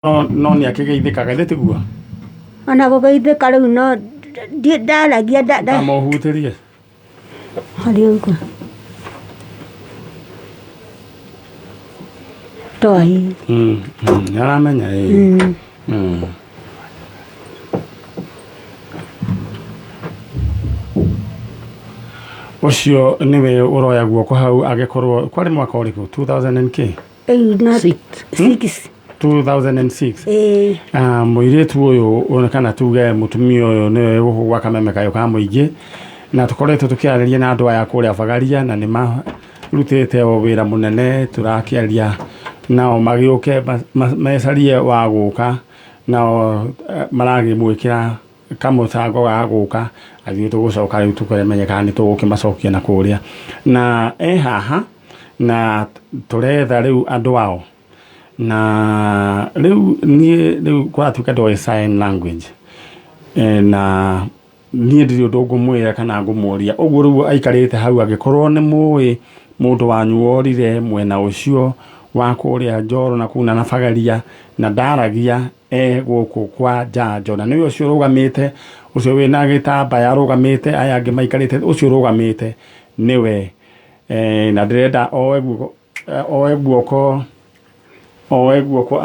No nĩ akĩgeithĩkaga githĩ tiguo? Ona gũgeithĩka rĩu no ndaragia. Ndamũhutĩrie. Harĩ ũguo. Toi. Nĩ aramenya ĩĩ. Ũcio nĩwe ũroya guoko hau agĩkorwo kwarĩ mwaka ũrĩkũ 2000 and kĩ? Six. Six. 2006. Ĩĩ. Ah, mũirĩtu ũyũ kana tuge mũtumia ũyũ nĩwe gũkũ gwa Kameme Kayũ ka mũingĩ na tũkoretwo tũkĩarĩria na andũ aya kũrĩa Bagaria na nĩ marutĩte o wĩra mũnene tũrakĩaria nao magĩũke mecarie wa gũka nao maragĩmwĩkĩra kamũcango ga gũka athiĩ tũgũcoka rĩu tũkĩmenye kana nĩ tũgũkĩmacokia na kũrĩa na e haha na tũretha rĩu andũ ao na rĩu niĩ rĩu kũratuĩka ndoĩ sign language na niĩ ndirĩ ũndũ ngũmwĩra kana ngũmũria ũguo rĩu aikarĩte hau angĩkorwo nĩ mũĩ mũndũ wanyu worire mwena ũcio wa kũrĩa Njoro na kũu na Bagaria na ndaragia e gũkũ kwa Njanjo na nĩwe ũcio ũrũgamĩte ũcio wĩna gĩtambaya arũgamĩte aya angĩ maikarĩte ũcio ũrũgamĩte nĩwe na ndĩrenda oe guoko oe guoko oe guoko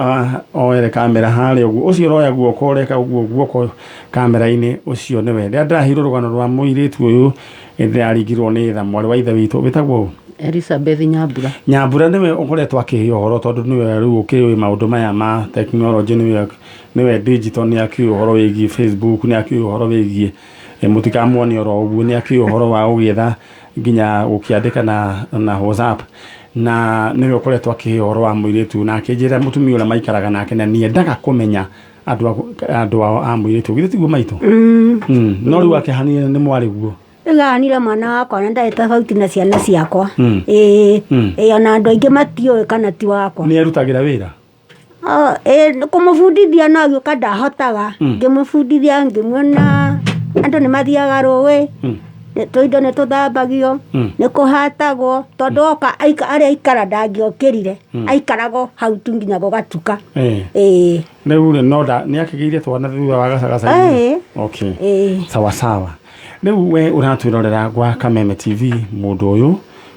oere kamera harĩa ũguo ũcio ũroya guoko ũreka ũguo guoko kamera-inĩ ũcio nĩwe rĩrĩa ndĩraheirwo rũgano rwa mũirĩtu ũyũ ndĩraringirwo nĩ tha mwarĩ wa ithe witũ wĩtagwo ũ? Elizabeth Nyambura. Nyambura nĩwe ũkoretwo akĩhe ũhoro tondũ nĩwe rĩu ũkĩũĩ maũndũ maya ma tekinoronjĩ nĩwe nĩwe digital nĩ akĩũĩ ũhoro wĩgiĩ Facebook nĩ akĩũĩ ũhoro wĩgiĩ mũtikamuone oro ũguo nĩ akĩũĩ ũhoro wa gũgĩetha nginya gũkĩandĩka na WhatsApp na nĩwe ũkoretwo akĩhe ũhoro wa mũirĩtu na akĩnjĩra mũtumia ũrĩa maikaraga nake na nĩendaga kũmenya andũ ao a mũirĩtu githĩ tiguo maitũ? No rĩu akĩhanire nĩ mwarĩ guo. Rĩu ahanire mwana wakwa na ndarĩ tofauti na ciana ciakwa. Ĩĩ. Ĩĩ ona andũ aingĩ matiũĩ kana ti wakwa. Nĩ erutagĩra wĩra? Ĩĩ kũmũbundithia no agĩũka ndahotaga. Ngĩmũbundithia ngĩmuona andũ nĩ mathiaga rũĩ, tũindo nĩ tũthambagio, nĩ kũhatagwo tondũ oka harĩa aikara ndangĩokĩrire, aikaraga o hau tu nginya gũgatuka. Ĩĩ. Rĩu rĩ no nĩ akĩgĩire twana thutha wa gacagaca? Ĩĩ. Okay. Ĩĩ. Sawa sawa. Rĩu we ũratwĩrorera gwa Kameme TV mũndũ ũyũ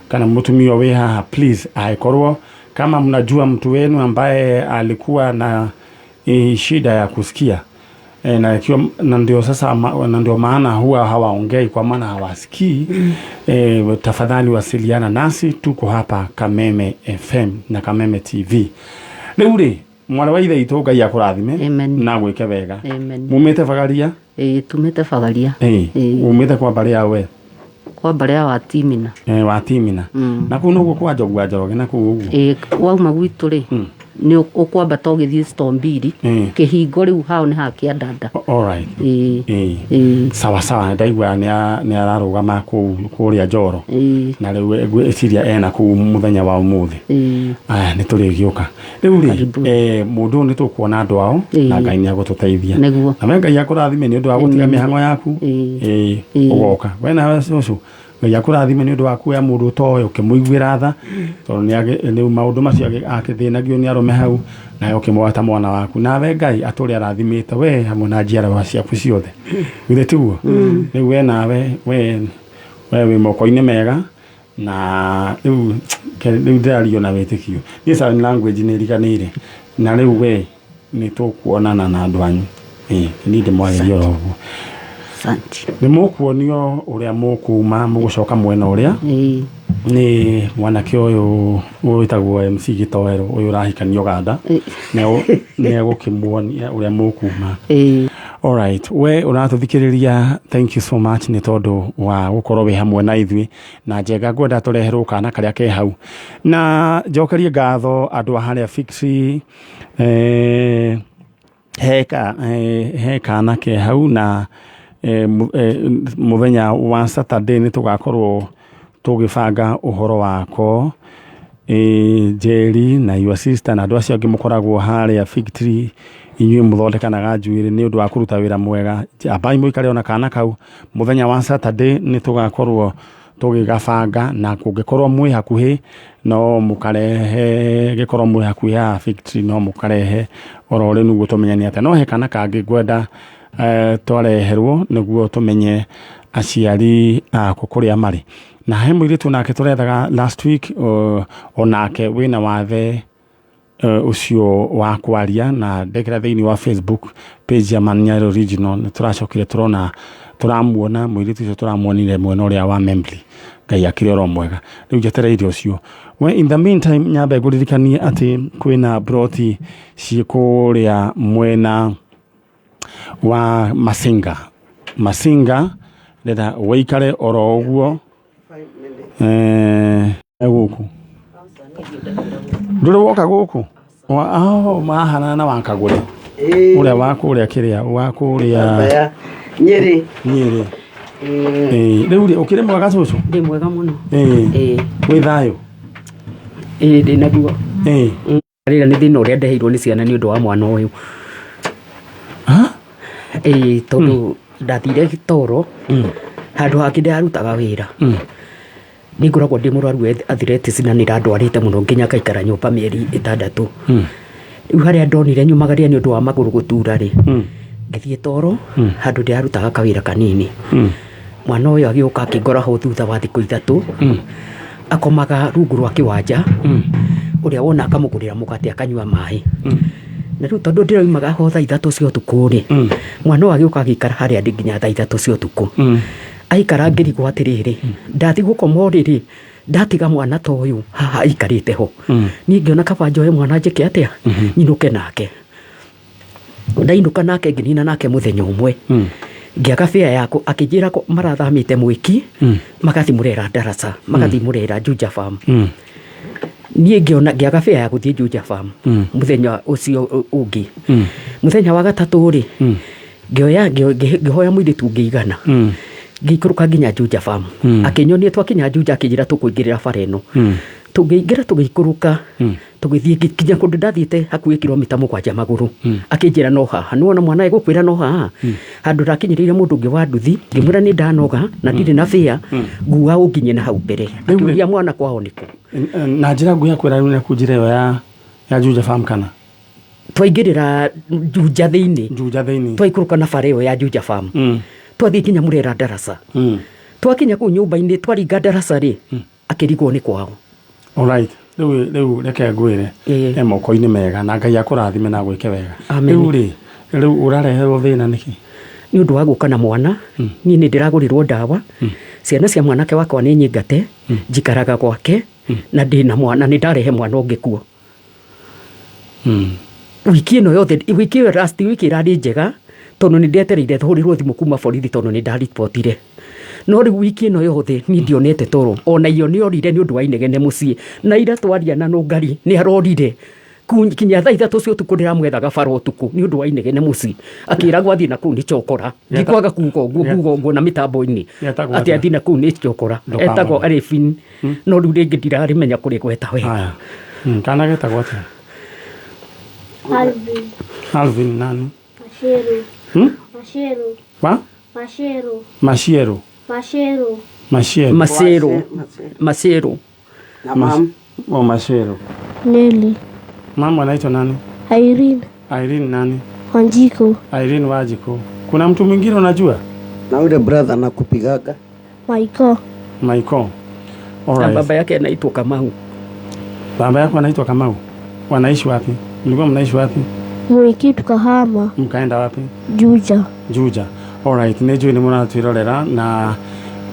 kana mũtumia wĩ haha please angĩkorwo kama mnajua mtu wenu ambaye alikuwa na shida ya kusikia na, ikiwa, na ndio sasa na ndio maana huwa hawaongei kwa maana hawasikii tafadhali wasiliana nasi, tuko hapa Kameme FM na Kameme TV. Rĩu rĩ mwarĩ wa ithe itũ Ngai akũrathime Amen. na gwĩke wega. Amen. Mumĩte Bagaria? Ĩĩ tumĩte Bagaria. Ĩĩ. Umĩte kwa mbarĩ ya we? Kwa mbarĩ ya Watimina. Watimina. Na kũu noguo kwa Njogu wa Njoroge na kũu ũguo? Ĩĩ wauma gwitũ rĩ nĩ ũkwambata ũgĩthiĩ store mbili kĩhingo rĩu hao nĩ ha kĩandanda. Alright. Ĩĩ. Ĩĩ. Ĩĩ. Sawa sawa ndaigua nĩ ararũgama kũu kũrĩa Njoro. Ĩĩ. Na rĩu ngwĩciria ena kũu mũthenya wa ũmũthĩ. Ĩĩ. Aya nĩ tũrĩgĩũka. Rĩu rĩ Karibu. Mũndũ ũyũ nĩ tũkuona andũ ao na Ngai nĩ agũtũteithia. Nĩguo. Na we Ngai akũrathime nĩ ũndũ wa gũtiga mĩhang'o yaku. Ĩĩ. Ĩĩ ũgoka. We nawe cũcũ Ngai akũrathime nĩ ũndũ wa kuoya mũndũ ũtoĩ ũkĩmũiguĩra tha tondũ nĩ maũndũ macio akĩthĩnagio nĩ arũme hau nawe ũkĩmuoya ta mwana waku. Nawe Ngai atũre arathimĩte we hamwe na njiarwa ciaku ciothe. Githĩ tiguo? Rĩu we nawe we wĩ moko-inĩ mega na rĩu rĩu ndĩrario na wĩtĩkio. Niĩ sign language nĩ riganĩire na rĩu we nĩ tũkuonana na andũ anyu. Ĩĩ niĩ ndĩmwarĩrie oro ũguo. Asante. Nĩ mũkuonio ũrĩa mũkuma mũgũcoka mwena ũrĩa Ĩĩ. nĩ mwanake ũyũ wĩtagwo MC Gĩtoero ũyũ ũrahikania Ũganda nĩ egũkĩmuonia ũrĩa mũkuma. Ĩĩ. Alright, we ũratũthikĩrĩria thank you so much nĩ tondũ wa gũkorwo wĩ hamwe na ithuĩ na Njenga ngwenda tũreherwo kana karĩa ke hau na njokerie ngatho andũ a harĩa Fixi he kana ke hau na mũthenya wa Saturday nĩ tũgakorwo tũgĩbanga ũhoro wako Njeri na your sister na andũ acio angĩ mũkoragwo harĩa Fig Tree inyuĩ mũthondekanaga njuĩrĩ nĩ ũndũ wa kũruta wĩra mwega ambai mũikare ona kana kau mũthenya wa Saturday nĩ tũgakorwo Tũgĩgabanga na kũngĩkorwo mwĩ hakuhĩ no mũkarehe, gĩkorwo mwĩ hakuhĩ haha Victory no mũkarehe oro rĩu nĩguo tũmenye nĩ atĩa. No he kana kangĩ ngwenda twareherwo nĩguo tũmenye aciari ako kũrĩa marĩ. Na he mũirĩtu nake tũrethaga last week, onake wĩna wathe ũcio wa kwaria, na ndekĩra thĩinĩ wa Facebook page ya Manyara Original nĩ tũracokire tũrona tũramuona mũirĩtu ũcio, tũramuonire mwena ũrĩa wa Membley. Ngai akĩrĩ oro mwega. Rĩu njetereire ũcio. We in the meantime nyambe ngũririkanie atĩ kwĩna broti ciĩ kũrĩa mwena wa Masinga. Masinga ndĩrenda wĩikare oro ũguo gũkũ ndũrĩ woka gũkũ. Mahanana na wakagũre ũrĩa wa kũrĩa kĩrĩa wa kũrĩa Nyĩrĩ. Nyĩrĩ. Rĩu rĩ, ũkĩrĩ mwega cũcũ? Ndĩ mwega mũno. Wĩ thayũ? Ĩĩ, ndĩ naguo. Rĩrĩa nĩ thĩna ũrĩa ndeheirwo nĩ ciana nĩ ũndũ wa mwana ũyũ. Ĩĩ, tondũ ndathire toro handũ hangĩ ndĩrarutaga wĩra. Nĩ ngoragwo ndĩ mũrwaru wa arthritis na nĩ ĩrandwarĩte mũno nginya ngaikara nyũmba mĩeri 6. Rĩu harĩa ndonire nyumagaria nĩ ũndũ wa magũrũ gũtura rĩ, ngĩthiĩ toro handũ ndĩrarutaga kawĩra kanini. Mwana ũyũ agĩũka akĩngora ho thutha wa thikũ 3. Akomaga rungu rwa kĩwanja, ũrĩa wona akamũgũrĩra mũgate akanyua maĩ. Na rĩu tondũ ndĩroimaga ho thaa 3 cia ũtukũ rĩ, mwana ũyũ agĩũka agĩikara harĩa ndĩ nginya thaa 3 cia ũtukũ. Aikara ngĩrigwo atĩrĩrĩ, ndathiĩ gũkoma ũrĩrĩ, ndatiga mwana ta ũyũ haha aikarĩte ho. Niĩ ngĩona kaba njoe mwana njĩke atĩa, nyinũke nake. Ndainũka nake ngĩnina nake mũthenya ũmwe. Ngĩaga fare yako, akĩnjĩra marathamĩte Mwĩki, magathiĩ Mũrera Darasa, magathiĩ Mũrera Juja Farm. Niĩ ngĩona ngĩaga fare ya gũthiĩ Juja Farm mũthenya ũcio ũngĩ. Mũthenya wa gatatũ rĩ, ngĩoya ngĩhoya mũirĩtu ũngĩ 100. Ngĩikũrũka nginya Juja Farm. Akĩnyonia twakinya Juja akĩnjĩra tũkũingĩrĩra bara ĩno. Tũngĩingĩra tũgĩikũrũka, tũgĩthiĩ nginya kũndũ ndathiĩte hakuhĩ kilomita 7 magũrũ. Akĩnjĩra no haha. Nĩwona mwana egũkwĩra no haha. Handũ ndakinyĩrĩire mũndũ ũngĩ wa nduthi, ngĩmwĩra nĩ ndanoga na ndirĩ na fare, ngua ũnginyie na hau mbere. Akĩũria mwana kwao nĩkũ. Na njĩra nguhĩ ya kwĩra rĩu nĩ njĩra ĩyo ya Juja Farm kana? Twaingĩrĩra Juja thĩinĩ. Juja thĩinĩ. Twaikũrũka na bara ĩyo ya Juja Farm. Twathiĩ nginya Mũrera Darasa. Twakinya kũu nyũmba-inĩ, twaringa Darasa rĩ, akĩrigwo nĩ kwao. Alright. Rĩu reke ngwĩre, e moko-inĩ mega na Ngai akũrathime na agwĩke wega. Rĩu rĩ, rĩu ũrareherwo thĩna nĩkĩ? Nĩ ũndũ wa gũka na mwana, niĩ nĩ ndĩragũrĩrwo ndawa, ciana cia mwanake wakwa nĩ nyingate, njikaraga gwake, na ndĩna mwana, nĩ ndarehe mwana ũngĩ kuo. Wiki ĩno yothe, wiki ĩyo last week ĩrarĩ njega, tondũ nĩ ndetereire hũrĩrwo thimũ kuma borithi tondũ nĩ ndaribotire. No rĩu wiki ĩno yothe niĩ ndionete toro, ona iyo nĩ orire nĩ ũndũ wa inegene mũciĩ. Na ira twaria na Nũngari nĩ arorire. Kinya thaa 3 cia ũtukũ ndĩramwethaga bara ũtukũ nĩ ũndũ wa inegene mũciĩ. Akĩragwo athiĩ na kũu nĩ chokora. Ndikwaga kuga ũguo, kuga ũguo na mĩtambo-inĩ. Atĩ athiĩ na kũu nĩ chokora. Etagwo Arifin. No rĩu rĩngĩ ndirarĩmenya kũrĩa gweta wega. Kana getagwo atĩa? Alvin. Alvin nani? Masheru. Masheru. Wa? Masheru. Masheru. Masheru. Masheru. Masheru. Masheru. Na mam. O Masheru. Nelly. Mama anaitwa nani? Irene. Irene nani? Wanjiku. Irene Wanjiku. Kuna mtu mwingine unajua? Na yule brother anakupigaga? Michael. Michael. All right. Na baba yake anaitwa Kamau. Baba yako anaitwa Kamau. Wanaishi wapi? Mlikuwa mnaishi wapi? Mwiki tukahama. Mkaenda wapi? Juja. Juja. All right, nĩ njũĩ nĩ mũratwĩrorera na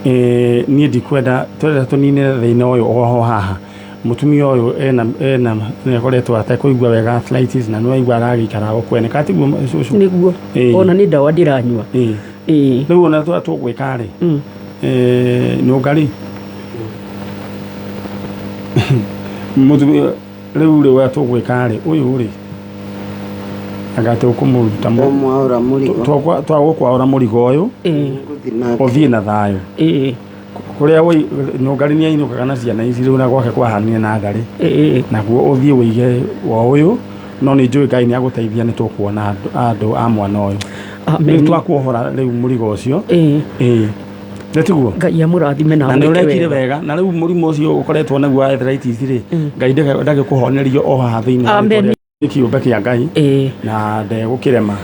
niĩ ndikwenda twenda tũnine thĩna ũyũ oho haha. Mũtumia ũyũ ena nĩakoretwo atekũigua wega arthritis na nĩwaigua aragĩikara o kwene. Kana tiguo cũcũ? Nĩguo. Ona nĩ ndawa ndĩranyua. Rĩu ona tũgwĩka rĩ, Nũngari? Mũtumia rĩu rĩ ũrĩa tũgwĩka rĩ, ũyũ rĩ, anga tũkũmũruta Twamwaũra mũrigo. Twagũkwaũra mũrigo ũyũ, ũthiĩ na thayũ. Kũrĩa Nũngari nĩ ainũkaga na ciana ici rĩu na gwake kwahanire na tharĩ. Naguo ũthiĩ ũige wa ũyũ, no nĩ njũĩ Ngai nĩ agũteithia nĩ tũkuona andũ a mwana ũyũ. Rĩu twakuohora rĩu mũrigo ũcio. Nĩ tiguo? Ngai amũrathime na Na nĩ amwĩke ũrekire wega na rĩu mũrimũ ũcio ũkoretwo naguo wa arthritis rĩ, Ngai ndagĩkũhonerio o haha thĩinĩ wa Amen. rĩtwa rĩa nĩ kĩũmbe kĩa Ngai na ndegũkĩrema.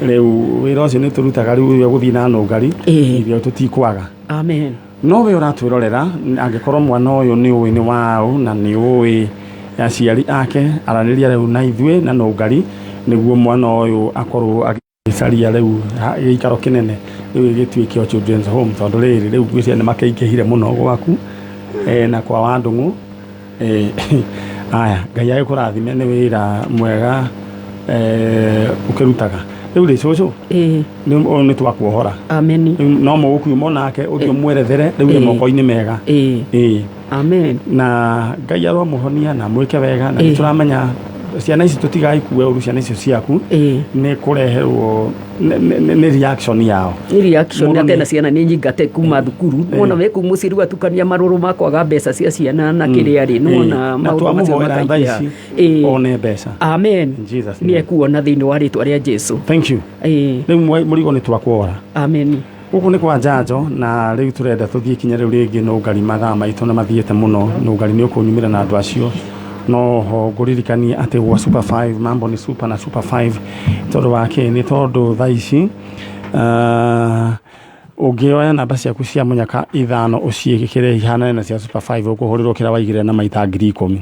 Rĩu wĩra ũcio nĩ tũrutaga rĩu ũrĩa gũthiĩ na nũngari irio tũtikwaga. Amen. No we ũratwĩrorera, angĩkorwo mwana ũyũ nĩ ũĩ nĩ waũ na nĩ ũĩ aciari ake, aranĩria rĩu na ithuĩ na nũngari nĩguo mwana ũyũ akorwo agĩcaria rĩu gĩikaro kĩnene rĩu gĩgĩtuĩke o children's home, tondũ rĩrĩ rĩu ngwĩciria nĩ makĩingĩhire mũno gwaku na kwa Wandũng'ũ. Aya, Ngai agĩkũrathime nĩ wĩra mwega ũkĩrutaga. Rĩu rĩ cũcũ, ũyũ nĩ twakuohora. Amen. Rĩu no mũgũkiuma onake ũthiĩ ũmwerethere rĩu nĩ moko-inĩ mega. Amen. Na Ngai aromũhonia na mwĩke wega na nĩ tũramenya ciana ici tũtigagĩkue ũru, ciana icio ciaku nĩ kũreherwo nĩ reaction yao. Nĩ reaction. Mũndũ Atĩ na ciana nĩ nyingate kuma thukuru, nĩwona wĩ kũu mũciĩ rĩu atukania marũrũ ma kwaga mbeca cia ciana na kĩrĩa rĩ, nĩwona Na maũndũ macio twamũhoera thaa makaingĩha. ici one mbeca. Amen. In Jesus Nĩ name. ekuona thĩinĩ wa rĩtwa rĩa Jesu. Thank you. Rĩu mũrigo nĩ twakuora. Amen. Gũkũ nĩ kwa njanjo na rĩu tũrenda tũthiĩ kinya rĩu rĩngĩ nũngari, mathaa maitũ nĩ mathiĩte mũno. Nũngari nĩ ũkũnyumĩra na andũ acio, no ho ngũririkanie atĩ gwa Super 5 mambo nĩ super na Super 5 tondũ wa kĩ? Nĩ tondũ thaa ici ũngĩoya namba ciaku cia mũnyaka ithano ũciĩkĩre ihanane na cia Super 5, ũkũhũrĩrwo kĩrĩa waigĩrĩra na maita 10,000.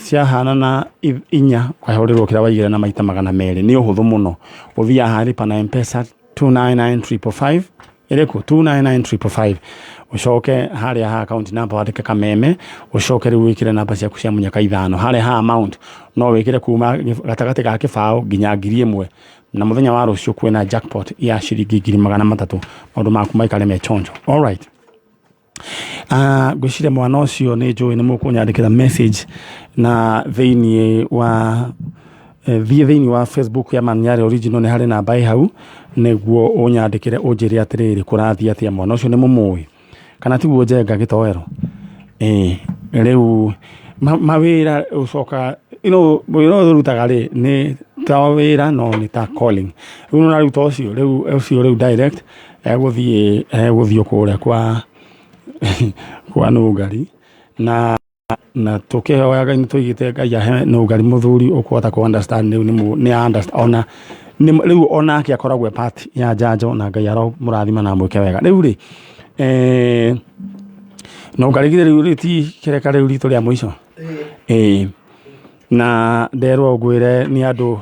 Ciahanana inya, ũkahũrĩrwo kĩrĩa waigĩrĩra na maita 200. Nĩ ũhũthũ mũno, ũthiaga harĩ lipa na M-Pesa 299555 ĩrĩkũ 299555, ũcoke harĩa ha account number wandĩke Kameme, ũcoke rĩu wĩkĩre namba ciaku cia mũnyaka ithano. Harĩa ha amount no wĩkĩre kuma gatagatĩ ga kĩbaũ nginya 1,000, na mũthenya wa rũciũ kwĩna jackpot ya ciringi 300,000. Maũndũ maku maikare me chonjo. Alright. Ngwĩciria mwana ũcio nĩ njũĩ nĩ mũkũnyandĩkĩra message na thĩiniĩ wa thiĩ thĩiniĩ wa Facebook ya Manyari Original, nĩ harĩ namba ĩ hau nĩguo ũnyandĩkĩre ũnjĩre atĩrĩrĩ, kũrathiĩ atĩa, mwana ũcio nĩ mũmũĩ kana tiguo? Njenga gĩtoero rĩu mawĩra ũcoka wĩra ũyũ ũrutaga rĩ nĩ ta wĩra no nĩ ta calling rĩu nĩ ũraruta ũcio rĩu ũcio rĩu direct egũthiĩ kũrĩa kwa nũngari na tũkĩhoyaga nĩ tũigĩte Ngai ahe nũngari mũthuri ũkũhota kũ understand rĩu nĩ understand ona rĩu onake akoragwo e part ya njanjo na Ngai aromũrathima na amwĩke wega. Rĩu rĩ nũngari githĩ rĩu ti kĩreka rĩu ritũ rĩa mũico na nderwo ngwĩre nĩ andũ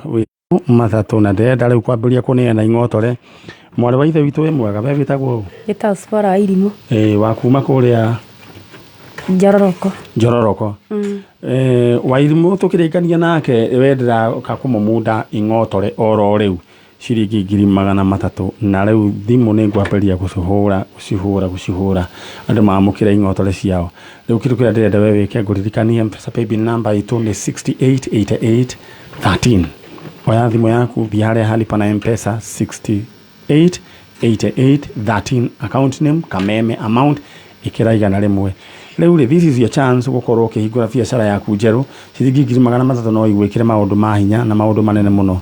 matatũ na ndĩrenda rĩu kwambĩrĩria kũneana ing'otore. Mwarĩ wa ithe witũ, wĩ mwega? We wĩtagwo ũ? Njĩtagwo Sipora wa Irimũ. Wa kuma kũrĩa? Njororoko. Njororoko. Wa Irimũ tũkĩrĩkania nake we ndĩroka kũmũmunda ing'otore oro rĩu ciringi 300,000, na rĩu thimũ nĩ ngwambĩrĩria gũcihũra gũcihũra gũcihũra andũ mamũkĩre ing'otore ciao. Rĩu kĩndũ kĩrĩa ndĩrenda we wĩke, ngũririkanie M-Pesa paybill number itũ nĩ 688813. Oya thimũ yaku, thiĩ harĩa ha lipa na M-Pesa 688813, account name Kameme, amount ĩkĩra 100. Rĩu rĩ, this is your chance gũkorwo ũkĩhingũra biacara yaku njerũ. Ciringi 300,000 no igwĩkĩre maũndũ ma hinya na maũndũ manene mũno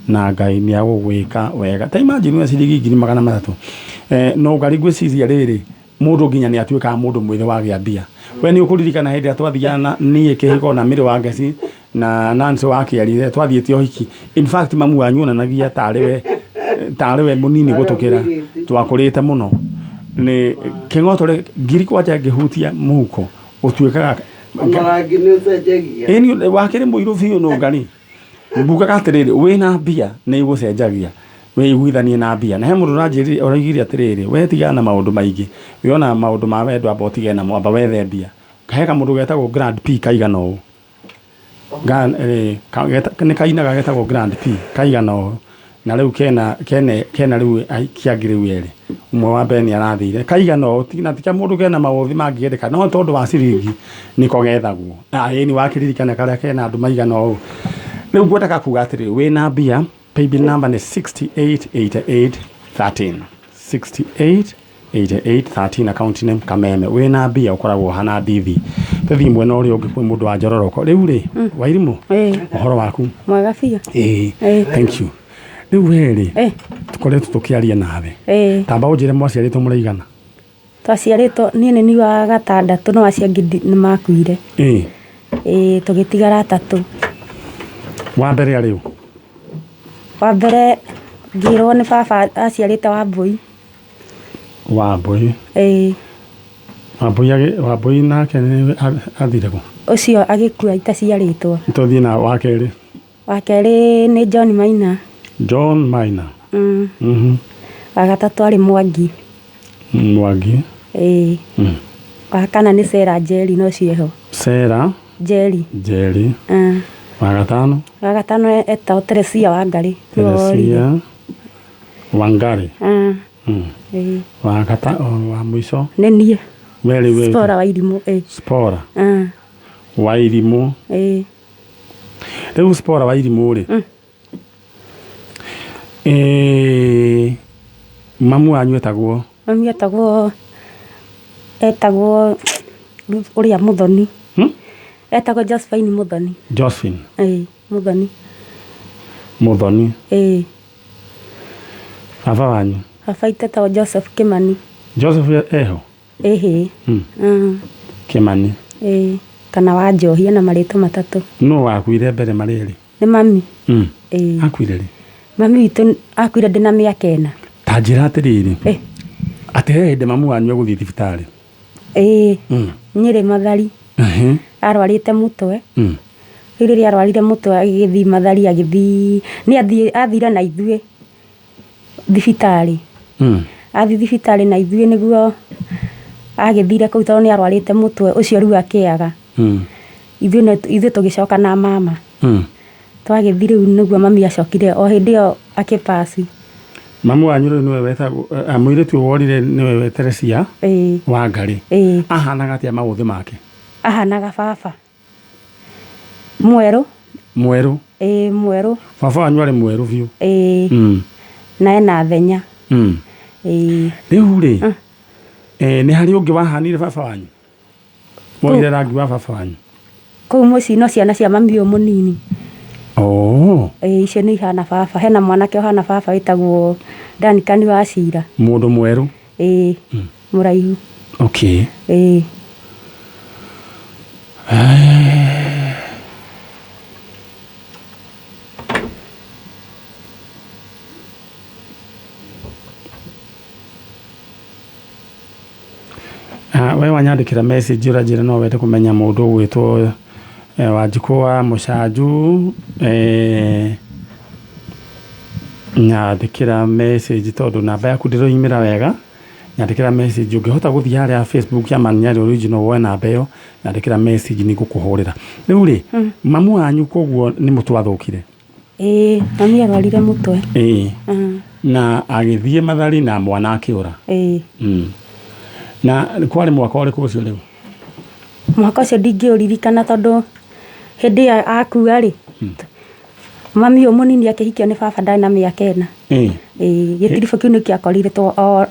na Ngai nĩ agũgwĩka wega. Ta imagine we ciringi 300,000 no ngari ngwĩciria rĩrĩ mũndũ nginya nĩ atuĩkaga mũndũ mwĩthĩ wagĩa mbia. We nĩ ũkũririkana hĩndĩ ĩrĩa twathiaga na niĩ kĩhiko na Mĩrĩ wa Ngeci na Nancy wa Kĩarire twathiĩte ũhiki? In fact, mamu wanyu onanagia tarĩ we mũnini gũtũkĩra, twakũrĩte mũno. Nĩ kĩng'otore ngiri kwanja ngĩhutia mũhuko ũtuĩkaga Ona rangi nĩ ũcenjagia. Ĩni wakĩrĩ mũirũ biũ. Nũngari mbugaga atĩrĩrĩ, wĩna mbia nĩ igũcenjagia, wĩiguithanie na mbia. Na he mũndũ ũranjĩrire ũraigire atĩrĩrĩ, we tigana na maũndũ maingĩ, wĩona maũndũ ma wendo amba ũtige namo, amba wethe mbia. He kamũndũ getagwo Grand P kaigana ũũ. Nĩ kainaga getagwo Grand P kaigana ũũ, na rĩu kena rĩu aikia angĩ rĩu erĩ, ũmwe wa mbere nĩ arathire kaigana ũũ na ti kamũndũ kena maũthĩ mangĩendeka, no tondũ wa ciringi nĩko gethagwo. Ĩni wakĩririkana karĩa kena andũ maigana ũũ. Rĩu ngwendaga kuga atĩrĩ, wĩna mbia, paybill number nĩ 688813, 688813, account name Kameme. Wĩna mbia ũkoragwo hana ndithi. Tũthiĩ mwena ũrĩa ũngĩ kwĩ mũndũ wa Njororoko. Rĩu rĩ, Wairimũ, ũhoro waku? Mwega biũ. Ĩĩ. Thank you. Rĩu we rĩ, Eh, tũkoretwo tũkĩaria nawe. eh. Tamba ũnjĩre mwaciarĩtwo mũraigana. Twaciarĩtwo niĩ nĩ niĩ wa gatandatũ no acio angĩ nĩ makuire. Ĩĩ. Ĩĩ tũgĩtigara atatũ. Wa mbere arĩ ũ? Wa mbere ngĩrwo nĩ baba aciarĩte Wambũi. Wambũi. Ĩĩ. Wambũi Wambũi nake nĩ athire kũ? Ũcio agĩkua itaciarĩtwo. Tũthiĩ na wa kerĩ. Wa kerĩ nĩ John Maina. John Maina. Wa gatatũ arĩ Mwangi. Mwangi. Ĩĩ. Wa kana nĩ Sarah Njeri no ũcio eho. Sarah Njeri. Njeri. Wa gatano. Wa gatano etagwo Teresia Wangari. Teresia Wangari. Ĩĩ. Wa gata wa mũico. Nĩ niĩ. We rĩu wĩ Spora wa Irimũ. Ĩĩ. Spora wa Irimũ. Ĩĩ. Rĩu Spora wa Irimũ rĩ. Mamu wanyu etagwo? Mami etagwo ũrĩa Muthoni. Etagwo Josephine Muthoni. Josephine. Ĩĩ, Muthoni. Muthoni. Ĩĩ. Baba wanyu? Baba witũ etagwo Joseph Kimani. Joseph eho? Ĩhĩ. Kimani. Ĩĩ. Kana wa Njohi ena marĩtwa matatũ. Nũ wakuire mbere marĩ erĩ? Nĩ mami. Ĩĩ. Akuire rĩ? Mami witũ akuire ndĩna mĩaka 4. Ta njĩra atĩrĩrĩ. Atĩ he hĩndĩ mamu wanyu egũthiĩ thibitarĩ? Ĩĩ. Nyĩrĩ Mathari. Arwarĩte mũtwe. Rĩu rĩrĩa arwarire mũtwe agĩgĩthiĩ Mathari agĩthiĩ nĩ athire na ithuĩ thibitarĩ. Athiĩ thibitarĩ na ithuĩ nĩguo agĩthire kũu tondũ nĩ arwarĩte mũtwe ũcio rĩu akĩaga. Ithuĩ tũgĩcoka na mama. Twagĩthiĩ rĩu nĩguo mami acokire o hĩndĩ ĩyo akĩpasi. Mamu wanyu rĩu nĩwe wetagwo mũirĩtu ũyũ worire nĩwe Teresia Wangari. Ĩĩ. Ahanaga atĩa maũthĩ make? Ahanaga baba. Mwerũ. Mwerũ. Ĩĩ mwerũ. Baba wanyu arĩ mwerũ biũ. Ĩĩ. Na ena thenya. Ĩĩ. Rĩu rĩ, nĩ harĩ ũngĩ wahanire baba wanyu? Woire rangi wa baba wanyu? Kũu mũciĩ no ciana cia mami ũyũ mũnini. Oh. Ĩĩ icio nĩ ihana baba. Hena mwanake ũhana baba wĩtagwo Duncan wa Cira. Mũndũ mwerũ? Ĩĩ. Mũraihu. Okay. Ĩĩ. We wanyandĩkĩra message ũranjĩra no wende kũmenya mũndũ ũgwĩtwo Wanjikũ wa Mũcanju. Nyandĩkĩra message tondũ namba yaku ndĩroimĩra wega. Nyandĩkĩra message ũngĩhota gũthiĩ harĩa Facebook ya Man Nyarĩ Original woe namba ĩyo, nyandĩkĩra message nĩngũkũhũrĩra. Rĩu rĩ, mamu wanyu koguo nĩ mũtwe athũkire? Ĩĩ, mami arwarire mũtwe. Ĩĩ. Na agĩthiĩ Mathari na mwana akĩũra. Ĩĩ. Na kwarĩ mwaka ũrĩkũ ũcio rĩu? Mwaka ũcio ndingĩũririkana tondũ hĩndĩ ĩyo akua rĩ, mami ũyũ mũnini akĩhikio nĩ baba ndarĩ na mĩaka 4. Ĩĩ. Ĩĩ, gĩtiribũ kĩu nĩkĩo akorire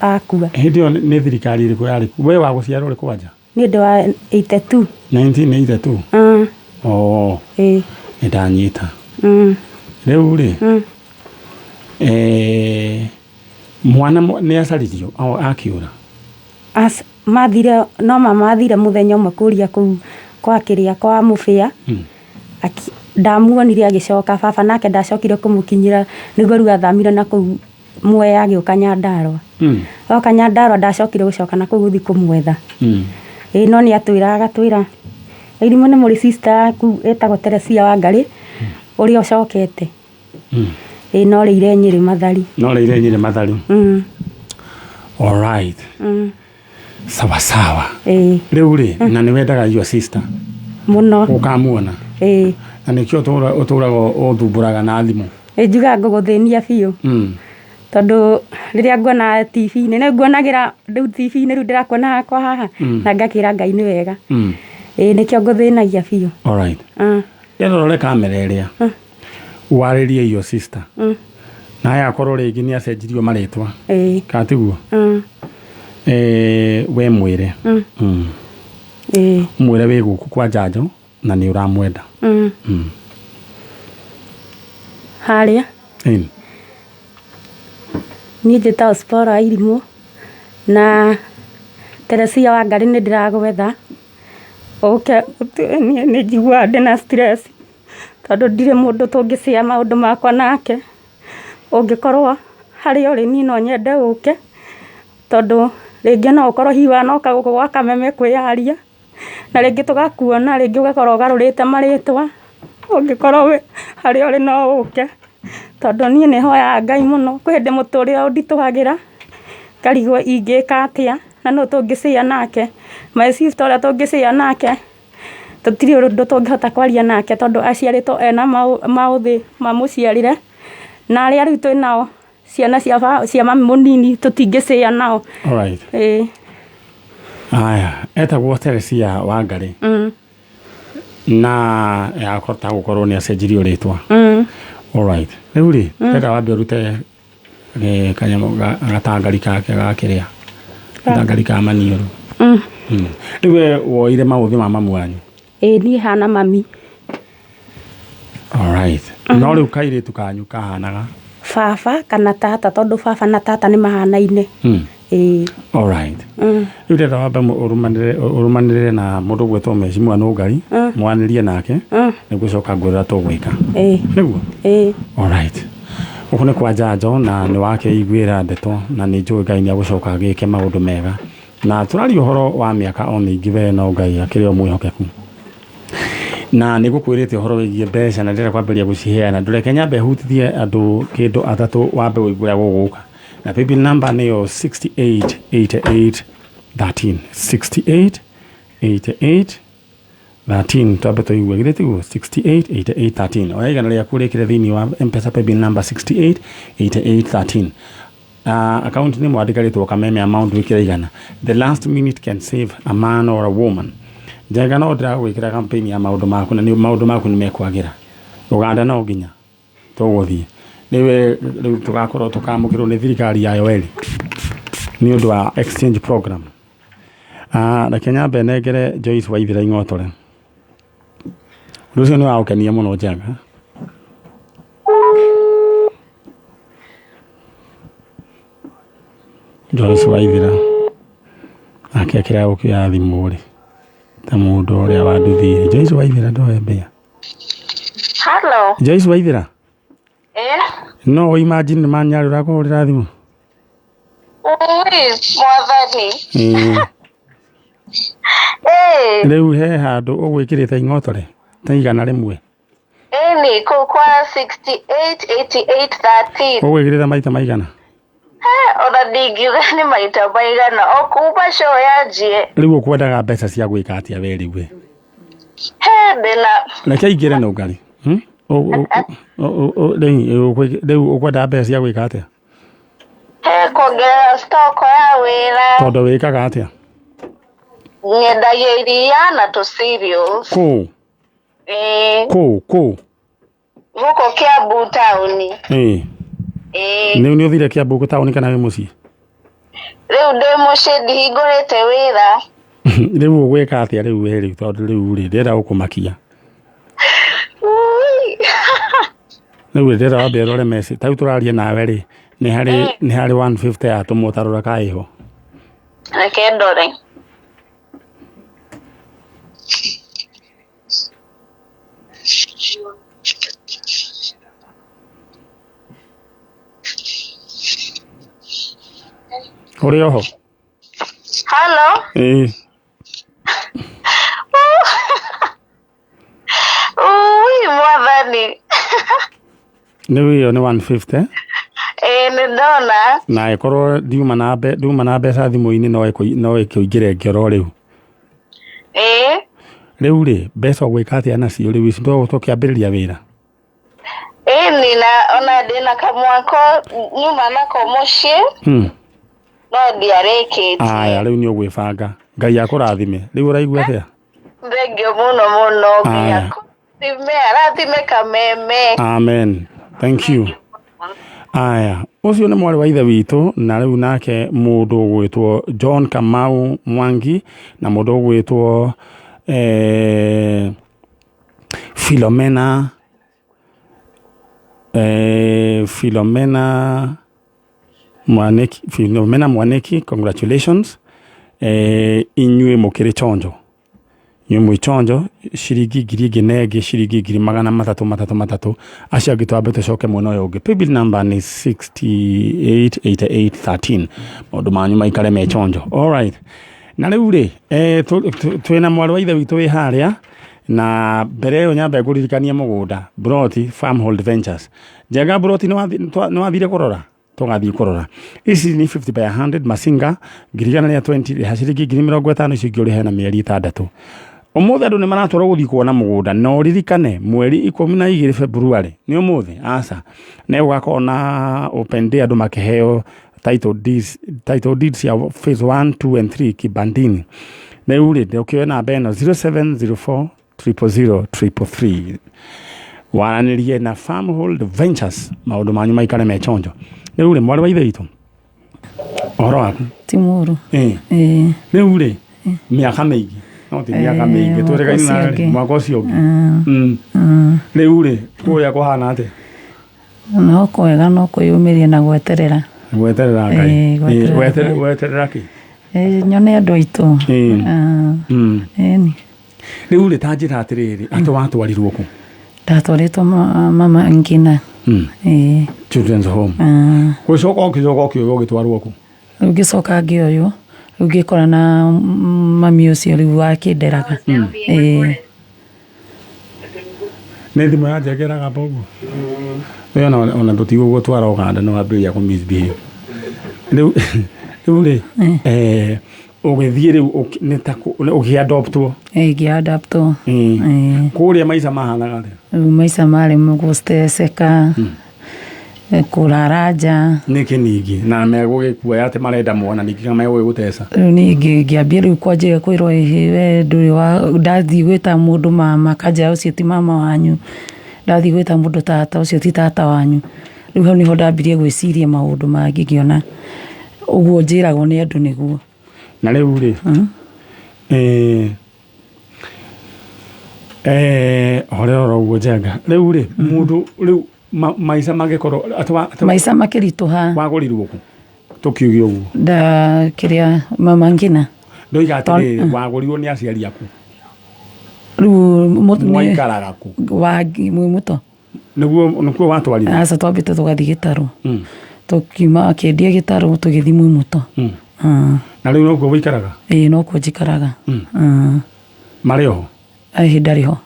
akua. Hĩndĩ ĩyo nĩ thirikari ĩrĩkũ yarĩ? We wa gũciarwo ũrĩ kwanja? Niĩ ndĩ wa 82. 1982? Oh. Ĩĩ. Nĩ ndanyita. Rĩu rĩ, mwana nĩ acaririo akĩũra? Mathire no mamathire mũthenya ũmwe kũria kũu kwa kĩrĩa kwa Mũbĩa. Ndamuonire agĩcoka baba nake ndacokire kũmũkinyĩra nĩguo rĩu athamire na kũu Mwea agĩũka Nyandarũa. Oka Nyandarũa ndacokire gũcoka na kũu gũthiĩ kũmwetha. Ĩĩ no nĩ atwĩraga agatwĩra Irimũ nĩ mũrĩ sister yaku ĩtagwo Teresia Wangari ũrĩa ũcokete. Ĩĩ no rĩire Nyĩrĩ Mathari. No rĩire Nyĩrĩ Mathari. All right. Sawa sawa. Ĩĩ. Rĩu rĩ, na nĩ wendaga your sister? Mũno. Ũkamuona? Ĩĩ. Na nĩkĩo ũtũraga ũthumbũraga na thimũ? Ĩĩ njugaga ngũgũthĩnia biũ. Tondũ rĩrĩa nguona TV-inĩ, nĩ nguonagĩra rĩu TV-inĩ rĩu ndĩrakuona hakwa haha, na ngakĩra Ngai nĩ wega. Ĩĩ nĩkĩo ngũthĩnagia biũ. All right. Rĩrĩa ũrore kamera ĩrĩa, warĩrie your sister. Na haya akorwo rĩngĩ nĩ acenjirio marĩtwa. Ĩĩ. Kana tiguo? We mwĩre. Ĩĩ. Mwĩre wĩ gũkũ kwa Njanjo na nĩ ũramwenda. Harĩa? Ĩĩ. Niĩ njĩtagwo Sipora Irimũ na Teresia Wangari nĩ ndĩragwetha ũke niĩ nĩ njiguaga ndĩna stress tondũ ndirĩ mũndũ tũngĩcĩa maũndũ makwa nake. Ũngĩkorwo harĩa ũrĩ niĩ no nyende ũke tondũ rĩngĩ no ũkorwo hihi wanoka gũkũ gwa Kameme kwĩyaria na rĩngĩ tũgakuona rĩngĩ ũgakorwo ũgarũrĩte marĩtwa. Ũngĩkorwo wĩ harĩa ũrĩ no ũke tondũ niĩ nĩ hoyaga Ngai mũno. Kwĩ hĩndĩ mũtũrĩre ũnditũhagĩra ngarigwo ingĩka atĩa na nũ tũngĩcĩa nake. My sister ũrĩa tũngĩcĩa nake tũtirĩ ũndũ tũngĩhota kwaria nake tondũ aciarĩtwo ena maũthĩ mamũciarĩre na arĩa rĩu twĩ nao ciana cia mami mũnini tũtingĩcĩa nao. Alright. Ĩĩ. Aya, etagwo Teresia Wangari. Na yakota gũkorwo nĩ acenjirio rĩtwa. Alright. Rĩu rĩ, ndĩrenda wambe ũrute kanyamũ gatangari kake ga kĩrĩa. Gatangari ka maniũrũ. Rĩu we woire maũthĩ ma mamu wanyu? Ĩĩ niĩ hana mami. Alright. No rĩu kairĩtu kanyu kahanaga? Baba kana tata tondũ baba na tata nĩ mahanaine. Ĩĩ. Alright. Rĩu ndĩrenda wambe ũrũmanĩrĩre na mũndũ ũgwĩtwo Mheshimiwa Nũngari, mwanĩrie nake, nĩgũcoka ngwĩre ũrĩa tũgwĩka. Ĩĩ. Nĩguo? Ĩĩ. Alright. Gũkũ nĩ kwa Njanjo na nĩ wakeiguĩra ndeto na nĩ njũĩ Ngai nĩ agũcoka agĩke maũndũ mega. Na tũraria ũhoro wa mĩaka o mĩingĩ we no Ngai akĩrĩ o mwĩhokeku. Na nĩ ngũkwĩrĩte ũhoro wĩgiĩ mbeca na ndĩrenda kwambĩrĩria gũciheana. Ndũreke nyambe hutithie andũ kĩndũ atatũ wambe ũigue ũrĩa gũgũka. Na paybill number nĩyo 6888 13. 68 88 13. Twambe tũigue githĩ tiguo? 68 88 13. Oya igana rĩaku rĩkĩre thĩinĩ wa M-Pesa paybill number 68 88 13. Account nĩ mwandĩka rĩtwa Kameme amount wĩkĩre igana. The last minute can save a man or a woman. Njenga no ndĩragwĩkĩra campaign ya maũndũ maku na maũndũ maku nĩ mekwagĩra. Ũganda no nginya tũgũthiĩ. Rĩu rĩu tũgakorwo tũkamũkĩrwo nĩ thirikari ya Yoeli nĩ ũndũ wa exchange program. Reke nyambe nengere Joyce Waithera ing'otore. Ũndũ ũcio nĩ wa gũkenia mũno Njenga. Joyce Waithera nake akĩrega gũkĩoya thimũ rĩ ta mũndũ ũrĩa wa nduthi. Joyce Waithera ndoe mbia. Hello. Joyce Waithera. Eh? No imagine nĩ manyarĩ ũrakũhũrĩra thimũ. Ui, mwathani. Ĩĩ. Eh, Rĩu he handũ ũgwĩkĩrĩte ing'otore ta igana rĩmwe. ĩni kũu kwa 68 88 13. Ũgwĩkĩrĩte maita maigana? Ona ndingiuga nĩ maita maigana o kuma show yanjie. Rĩu ũkwendaga mbeca cia gwĩka atĩa we rĩu we? He ndĩna Reke aingĩre na ũngari. Rĩu ũkwenda mbeca cia gwĩka atĩa? He kuongerera stock ya wĩra. Tondũ wĩkaga atĩa? Nyendagia iria na tũ cereals. Kũũ? Ĩĩ. Kũũ kũũ? Gũkũ Kiambu taũni. Ĩĩ. Ĩĩ. Rĩu nĩ ũthire Kiambu taũni kana wĩ mũciĩ? Rĩu ndĩ mũciĩ ndihingũrĩte wĩra. Rĩu ũgwĩka atĩa rĩu we rĩu tondũ rĩu rĩ ndĩrenda gũkũmakia. Ui. Rĩu ndĩrenda wambe ũrore message. Ta rĩu tũraria nawe rĩ nĩ harĩ 150 yatũmwo ta rora ka ĩho. Reke ndore. Ũrĩ oho? Hello. Ĩĩ. Ui, mwathani. Rĩu ĩyo nĩ 150. Ĩĩ nĩ ndona. Na ĩkorwo ndiuma na mbeca thimũ-inĩ no ĩkũingĩre ngero rĩu. Ĩĩ. Rĩu rĩ mbeca ũgwĩka atĩa nacio rĩu ici tũkĩambĩrĩria wĩra? Ĩni na ona ndĩna kamwako nyuma nako mũciĩ no ndiarĩkĩtie. Aya rĩu nĩ ũgwĩbanga. Ngai akũrathime. Rĩu ũraigua atĩa? Thengio mũno mũno. Ngai Aya. akũrathime arathime Kameme. Amen. Thank you. Aya, ũcio nĩ mwarĩ wa ithe witũ na rĩu nake mũndũ ũgwĩtwo John Kamau Mwangi na mũndũ ũgwĩtwo Philomena Philomena Mwaniki, Philomena Mwaniki, congratulations. Inyuĩ mũkĩrĩ chonjo, inyuĩ mwĩ chonjo, ciringi ngiri ĩngĩ na ĩngĩ, ciringi ngiri magana matatũ matatũ matatũ. Acio angĩ twambe tũcoke mwena ũyũ ũngĩ. Paybill number nĩ 688813. Maũndũ manyu maikare me chonjo. Alright, na rĩu rĩ, twĩna mwarĩ wa ithe witũ wĩ harĩa, na mbere ĩyo nyambe ngũririkanie mũgũnda Broti Farmhold Ventures. Njenga Broti, nĩ wathire kũrora? Tũgathiĩ kũrora. Ici nĩ 50 by 100 Masinga, 120,000, rĩha ciringi 50,000, icio ingĩ ũrĩhe na mĩeri 6. Ũmũthĩ andũ nĩ maratwarwo gũthiĩ kuona mũgũnda, na ũririkane mweri 12 February, nĩ ũmũthĩ, aca, nĩ gũgakorwo na open day, andũ makĩheo title deeds, title deeds ya phase 1, 2 and 3 Kibandini. Rĩu rĩ, ũkĩoe namba ĩno 0704 000 333, waranĩrie na Farmhold Ventures, maũndũ manyu maikare me chonjo. Rĩu rĩ, mwarĩ wa ithe witũ, ũhoro waku? Ti mũru. Ĩĩ. Rĩu rĩ, mĩaka mĩingĩ, no ti mĩaka mĩingĩ, mwaka twĩrĩgaine ũcio na ũngĩ. Mwaka ũcio ũngĩ. Rĩu rĩ, kũrĩa kũhana atĩa? No kwega, no kwĩyũmĩria na gweterera. Gweterera Ngai. Gweterera Ngai. Gweterera kĩ? Nyone andũ aitũ. Ĩni. Rĩu rĩ, ta njĩra atĩrĩrĩ, atĩ watwarirwo kũ? Ndatwarĩtwo mama ngina. Ĩĩ. Children's home. Gũcoka ũkĩcoka ũkĩoywo ũgĩtwarwo kũ? Rĩu ngĩcoka ngĩoywo, rĩu ngĩkora na mami ũcio rĩu wakĩnderaga. Ĩĩ. Nĩ thimũ ya Njenga ĩragamba ũguo? Ĩyo ona tũtigũgũtwara Ũganda, nĩ wambĩrĩria kũ misbehave. Rĩu rĩ, ũgĩthiĩ rĩu nĩ ta ũkĩadoptwo? Ĩĩ, ngĩadoptwo. Ĩĩ. Kũrĩa maica mahanaga atĩa? Rĩu maica marĩ gũsteceka, kũrara nja. Nĩkĩ ningĩ na megũgĩkuoya atĩ marenda mwana, ningĩ kana megũgĩgũteca? Rĩu niĩ ngĩambia rĩu kwanjia kwĩrwo, ĩhĩ, we ndũrĩ wa, ndathiĩ gwĩta mũndũ mama akanjĩra ũcio ti mama wanyu, ndathiĩ gwĩta mũndũ tata, ũcio ti tata wanyu. Rĩu hau nĩho ndambirie gwĩciria maũndũ mangĩ, ngĩona ũguo njĩragwo nĩ andũ nĩguo. Na rĩu rĩ, horera oro ũguo Njenga. Rĩu rĩ, mũndũ rĩu maica mangĩkorwo atĩ Maica makĩritũha. Wagũrirwo kũ? Tũkiuge ũguo. Nda kĩrĩa mama ngina. Ndoiga atĩrĩrĩ, wagũrirwo nĩ aciari aku? Rĩu Mwaikaraga kũ? Wa mwĩ mũto. Nĩguo watwarirwo? Aca, twambĩte tũgathiĩ gĩtarũ. Tũkiuma akĩendia gĩtarũ tũgĩthiĩ mwĩ mũto. Na rĩu nokuo wĩikaraga? Ĩĩ, nokuo njikaraga. Marĩ oho? Ĩhĩ, ndarĩ ho.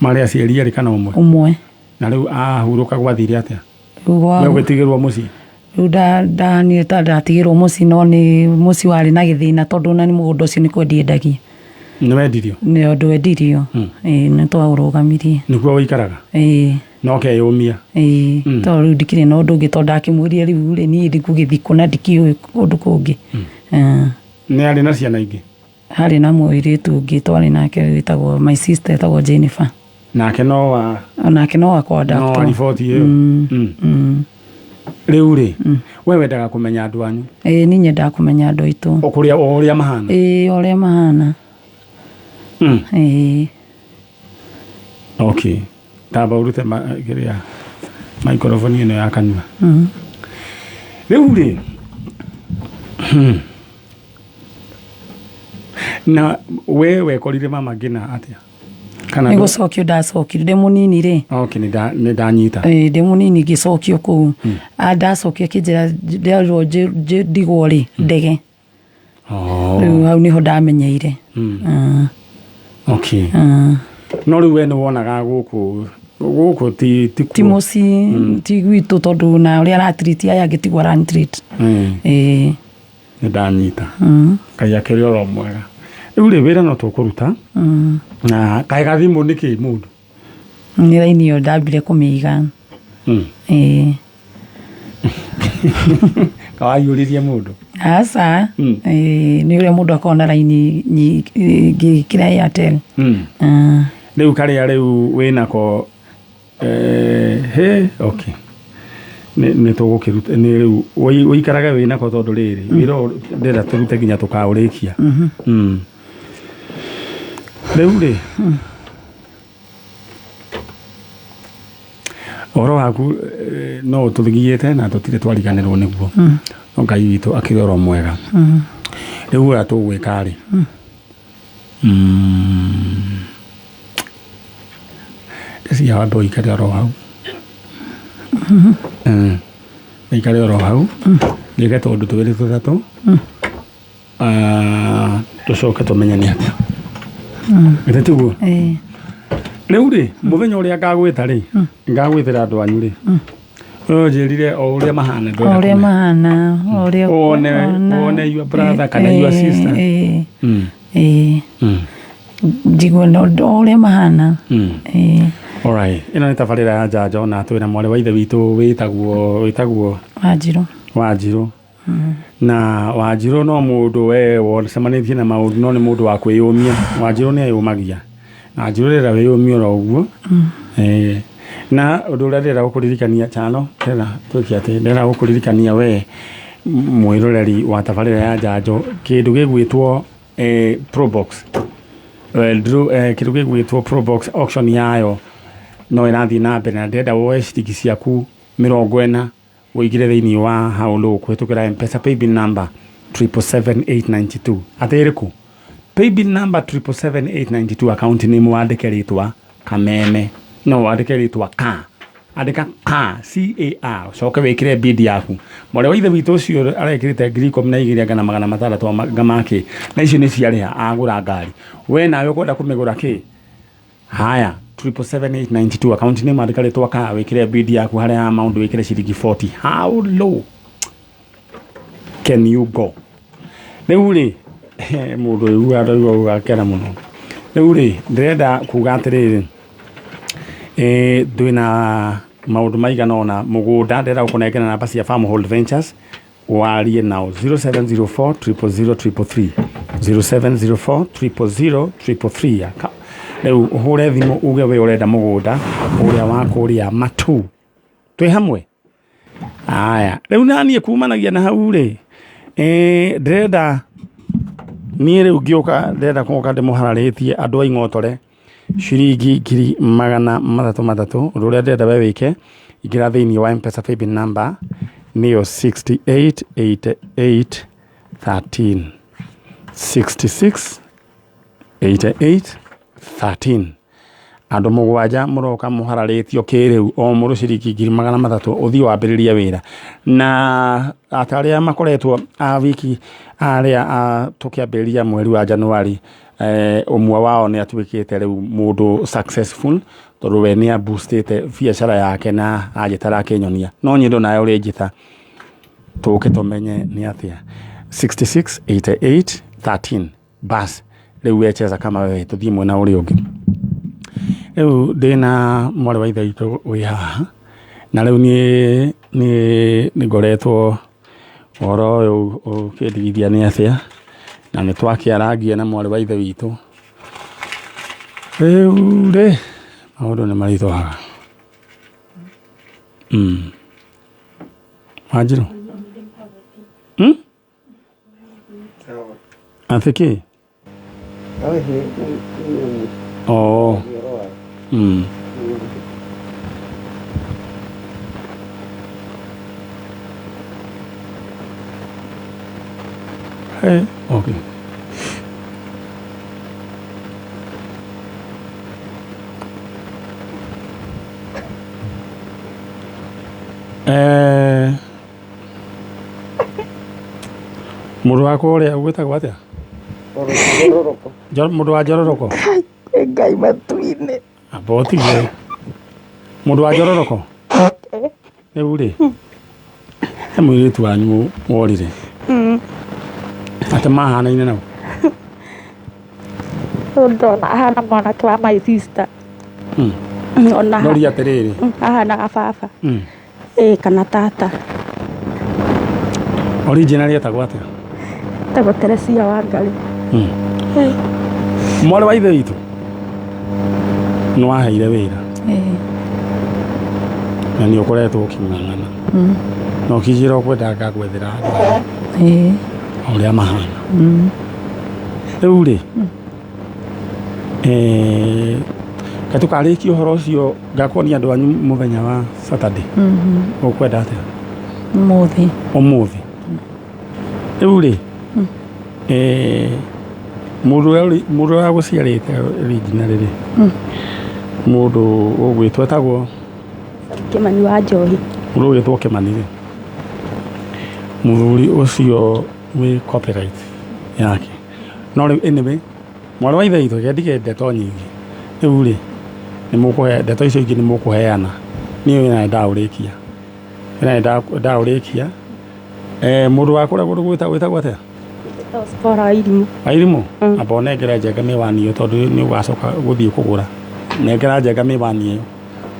Marĩ aciari erĩ kana ũmwe? Ũmwe. Na rĩu ahurũka gwathire atĩa? Rĩu We ũgĩtigĩrwo mũciĩ? Rĩu niĩ ta ndatigĩrwo mũciĩ, no nĩ mũciĩ warĩ na gĩthĩna, tondũ ona nĩ mũgũnda ũcio nĩ kwendia endagia. Nĩ wendirio? Nĩ ndwendirio. Ĩĩ, nĩ twaũrũgamirie. Nĩkuo wĩikaraga? Ĩĩ. Na ũkeyũmia? Ĩĩ, tondũ rĩu ndikĩrĩ na ũndũ ũngĩ, tondũ ndakĩmwĩrire rĩu rĩ, niĩ ndigũgĩthiĩ kũ na ndikĩũĩ kũndũ kũngĩ. Nĩ arĩ na ciana ingĩ? Harĩ na mũirĩtu ũngĩ twarĩ nake wĩtagwo my sister, etagwo Jennifer. Nake no wa Onake no wakwa. No wa riboti ĩyo? Rĩu rĩ, we wendaga kũmenya andũ anyu? Ĩĩ, niĩ nyendaga kũmenya andũ aitũ. O kũrĩa, o ũrĩa mahana? Ĩĩ, o ũrĩa mahana. Ĩĩ. Okay, tamba ũrute kĩrĩa microphone ĩno ya kanua. Rĩu rĩ, na we wekorire mama ngina atĩa? Kana Nĩ gũcokio ndacokire ndĩ mũnini rĩ. Okay, nĩ ndanyita. Ĩĩ, ndĩ mũnini ngĩcokio kũu. Ndacokio akĩnjĩra nderirwo ndigwo rĩ ndege. Rĩu hau nĩho ndamenyeire. Okay. No rĩu we nĩ wonaga gũkũ ti Ti mũciĩ, ti gwitũ, tondũ na ũrĩa aratreat aya angĩ tiguo aranitreat. Ĩĩ. Nĩ ndanyita. Ngai akĩrĩ oro mwega. Rĩu rĩ, wĩra no tũkũruta. Na kaĩ gathimũ nĩ kĩ mũndũ? Nĩ raini ĩyo ndambire kũmĩiga. Ĩĩ. Kawaiyũririe mũndũ? Aca. Ĩĩ, nĩ ũrĩa mũndũ akoragwo na raini ngĩkĩra Airtel. Rĩu karĩa rĩu wĩnako, he okay, nĩ tũgũkĩruta, nĩ rĩu ũikarage wĩnako, tondũ rĩrĩ wĩra ũyũ ndĩrenda tũrute nginya tũkaũrĩkia. Rĩu rĩ, Ũhoro waku no ũtũthigiĩte na tũtirĩ twariganĩrwo nĩguo. No Ngai witũ akĩrĩ oro mwega. Rĩu ũrĩa tũgwĩka rĩ, ndĩciria wambe ũikare oro hau. Ũikare oro hau njĩke tũũndũ twĩrĩ tũtatũ, tũcoke tũmenye nĩ atĩa. Githĩ tiguo? Ĩĩ. Rĩu rĩ, mũthenya ũrĩa ngagwĩta rĩ, ngagwĩtĩra andũ anyu rĩ, we ũnjĩrire o ũrĩa mahana O ndwenda ũrĩa kũmenya. mahana, o ũrĩa Wone your brother kana your sister. Ĩĩ. Ĩĩ. Njigue o ũrĩa mahana. Ĩĩ. Alright. Ĩno nĩ tabarĩra ya njanjo na twĩna mwarĩ wa ithe witũ wĩtagwo Wanjirũ. Wanjirũ. Na Wanjirũ no mũndũ we wacemanĩtie na maũndũ, no nĩ mũndũ wa kwĩyũmia. Wanjirũ nĩ eyũmagia. Na Wanjirũ rĩrĩa wĩyũmia oro ũguo. Na ũndũ ũrĩa ndĩrenda gũkũririkania chano, ndĩrenda twĩke atĩ, ndĩrenda gũkũririkania we mwĩroreri wa tabarĩra ya njanjo, kĩndũ gĩgwĩtwo Probox. Kĩndũ gĩgwĩtwo Probox auction yayo no ĩrathiĩ na mbere, na ndĩrenda woe ciringi ciaku 40 ũingĩre thĩinĩ wa hau low kũhĩtũkĩra M-Pesa paybill number 777,892. Atĩ ĩrĩkũ? Paybill number 777,892, account name wandĩke rĩtwa Kameme, no wandĩke rĩtwa ka, andĩka ka CAR, ũcoke wĩkĩre bid yaku. Mwarĩ wa ithe witũ ũcio arekĩrĩte 12,600 anga na 600 anga makĩ, na icio nĩ ciarĩha agũra ngari. We nawe ũkwenda kũmĩgũra kĩ? Haya, 777,892, account name andĩka rĩtwa ka, wĩkĩre bid yaku harĩa amount wĩkĩre ciringi 40. How low can you go? Rĩu rĩ, mũndũ ũiguaga ndaigua ũguo akena mũno. Rĩu rĩ, ndĩrenda kuga atĩrĩrĩ, twĩna maũndũ maigana ũna mũgũnda, ndĩrenda gũkũnengera namba cia Farmhold Ventures, warie nao 0704 000 333, 0704 000 333. Rĩu ũhũre thimũ uge we ũrenda mũgũnda ũrĩa wa kũrĩa Matu. Twĩ hamwe? Aya, rĩu naniĩ kumanagia na hau rĩ, ndĩrenda niĩ rĩu ngĩũka, ndĩrenda gũka ndĩmũhararĩtie andũ a Ing'otore ciringi 300,000. Ũndũ ũrĩa ndĩrenda we wĩke, ingĩra thĩinĩ wa M-Pesa paybill number nĩyo 68 88 13, 66 88 13. Andũ mũgwanja mũroka mũhararĩtio kĩrĩu o mũndũ ciringi 300,000, ũthiĩ wambĩrĩrie wĩra. Na atarĩa makoretwo a wiki arĩa a tũkĩambĩrĩria mweri wa Januari, ũmwe wao nĩ atuĩkĩte rĩu mũndũ successful, tondũ we nĩ aboostĩte biacara yake na anjĩtara akĩnyonia. No nyendo nawe ũrĩnjĩta tũke tũmenye nĩ atĩa. 66 88 13. Bas, rĩu we cheza kama wewe, tũthiĩ mwena ũrĩa ũngĩ. Rĩu ndĩna mwarĩ wa ithe witũ wĩ haha, na rĩu niĩ nĩ ngoretwo ũhoro ũyũ ũkĩndigithia nĩ atĩa, na nĩ twakĩarangia na mwarĩ wa ithe witũ. Rĩu rĩ, maũndũ nĩ maritũhaga. Wanjirũ? Atĩ kĩ? Oh. Hey, okay. Mũndũ wa kũrĩa ũgwĩtagwo atĩa? Mũndũ wa Njororoko? Ngai matu-inĩ. Amba ũtige. Mũndũ wa Njororoko? Rĩu rĩ, he mũirĩtu wanyu worire. Atĩ mahanaine nau? Ndona ahana mwanake wa my sister. Ona Noria atĩrĩrĩ. Ahanaga baba. Ĩĩ, kana tata. Original etagwo atĩa? Etagwo Teresia Wangari. Mwarĩ wa ithe witũ nĩ waheire wĩra. Na nĩ ũkoretwo ũkĩng'ang'ana. Na ũkĩnjĩra ũkwenda ngagwethera andũ aya. O ũrĩa mahana. Rĩu rĩ, Kaĩ tũkarĩkia ũhoro ũcio ngakuonia andũ anyu mũthenya wa Saturday. Ũkwenda atĩa? Ũmũthĩ. Ũmũthĩ. Rĩu rĩ, mũndũ ũrĩa mũndũ ũrĩa wagũciarĩte originally rĩ, mũndũ ũgwĩtwo etagwo Kĩmani wa Njohi. Mũndũ ũgwĩtwo Kĩmani rĩ, mũthuri ũcio wĩ copyright yake. No rĩu anyway, mwarĩ wa ithe witũ, reke ndige ndeto nyingĩ. Rĩu rĩ, nĩ mũkũhe ndeto icio ingĩ nĩ mũkũheana. Niĩ wĩra nĩ ndaũrĩkia. Wĩra nĩ ndaũrĩkia. Mũndũ wa kũrĩa kũndũ gwĩtagwo atĩa? Spora wa Irimũ. Wa Irimũ? Amba ũnengere Njenga mĩwani ĩyo tondũ nĩ ũgacoka gũthiĩ kũgũra. Nengera Njenga mĩwani ĩyo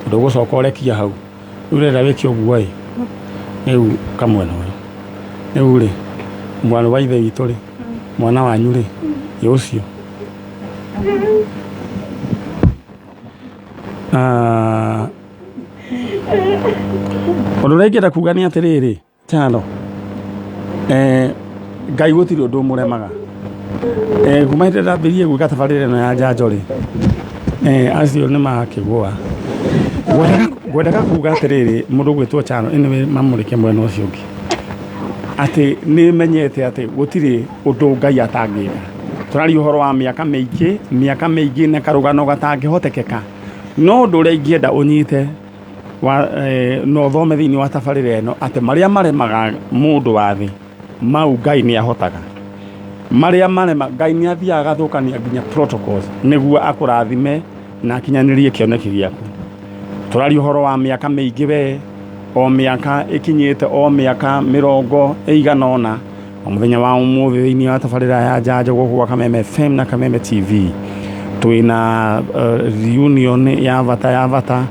tondũ ũgũcoka ũrekie hau. Rĩu ũrenda wĩke ũguo ĩ, rĩu kamwena ũyũ. Rĩu rĩ, mwarĩ wa ithe witũ rĩ, mwana wanyu rĩ, ĩ ũcio. Ũndũ ũrĩa ingĩenda kuga nĩ atĩrĩrĩ, Chalo, Ngai gũtirĩ ũndũ ũmũremaga. Kuma hĩndĩ ĩrĩa ndambĩrĩirie gwĩka tabarĩra ĩno ya njanjo rĩ, acio nĩ makĩgũa. Ngwendaga kuga atĩrĩrĩ, mũndũ ũgwĩtwo Chalo, anyway mamũrĩke mwena ũcio ũngĩ, atĩ nĩ menyete atĩ gũtirĩ ũndũ Ngai atangĩka. Tũraria ũhoro wa mĩaka mĩingĩ, mĩaka mĩingĩ na karũgano gatangĩhotekeka. No ũndũ ũrĩa ingĩenda ũnyite wa, na ũthome thĩinĩ wa tabarĩra ĩno atĩ marĩa maremaga mũndũ wa thĩ, mau Ngai nĩ ahotaga. Marĩa marema, Ngai nĩ athiaga agathũkania nginya protocols nĩguo akũrathime na akinyanĩrie kĩoneki gĩaku. Tũraria ũhoro wa mĩaka mĩingĩ we, o mĩaka ĩkinyĩte o mĩaka mĩrongo ĩigana ũna. O mũthenya wa ũmũthĩ thĩinĩ wa tabarĩra ya njanjo gũkũ gwa Kameme FM na Kameme TV twĩna reunion ya bata ya bata